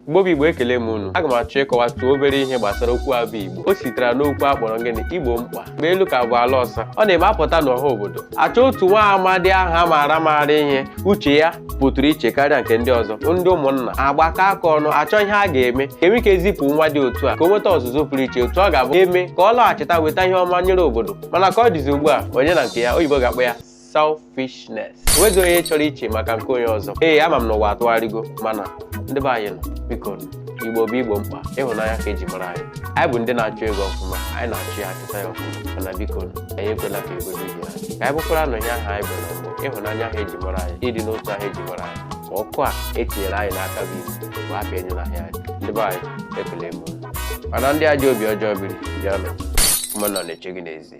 Igbo bụ Igbo, ekele m unu. Aga m achọ ịkọwatụ obere ihe gbasara okwu a bụ Igbo. O sitere n'okwu a kpọrọ gịnị? Igbo mkpa. Mgbe elu ka bụ ala ọsa, ọ na-eme apụta n'ọha obodo achọ otu nwa amadi ahụ a maara maara ihe, uche ya pụtụrụ iche karịa nke ndị ọzọ. Ndị ụmụnna agbakọ aka ọnụ achọ ihe a ga-eme ka enwe ike zipụ nwa dị otu a ka o nweta ọzụzụ pụrụ iche, otu ọ ga-abụ eme ka ọ lọghachita weta ihe ọma nyere obodo. Mana ka ọ dịzi ugbu a, onye na nke ya, oyibo ga-akpọ ya selfishness. Enweghị onye chọrọ iche maka nke onye ọzọ. Ee, ama m na ụwa atụgharịgo, mana ndị be anyị nọ, biko, Igbo bụ Igbo mkpa. Ịhụnanya ka eji mara anyị. Anyị bụ ndị na-achụ ego ọfụma, anyị na-achụ ya, achụta ya ọfụma, mana biko, anyị ekwela ka ego duhie anyị. Ka anyị bụkwara nụ ihe ahụ anyị bụ na mbụ, ịhụnanya ahụ eji mara anyị, ịdị n'otu ahụ eji mara anyị, ka ọkụ a etinyere anyị n'aka bụ Igbo bụ hapụ enyu n'ahịa anyị. Ndị be anyị, ekele m unu. Mana ndị ajọ obi ọjọọ biri bịanụ, ụmụnna na-eche gị n'ezi.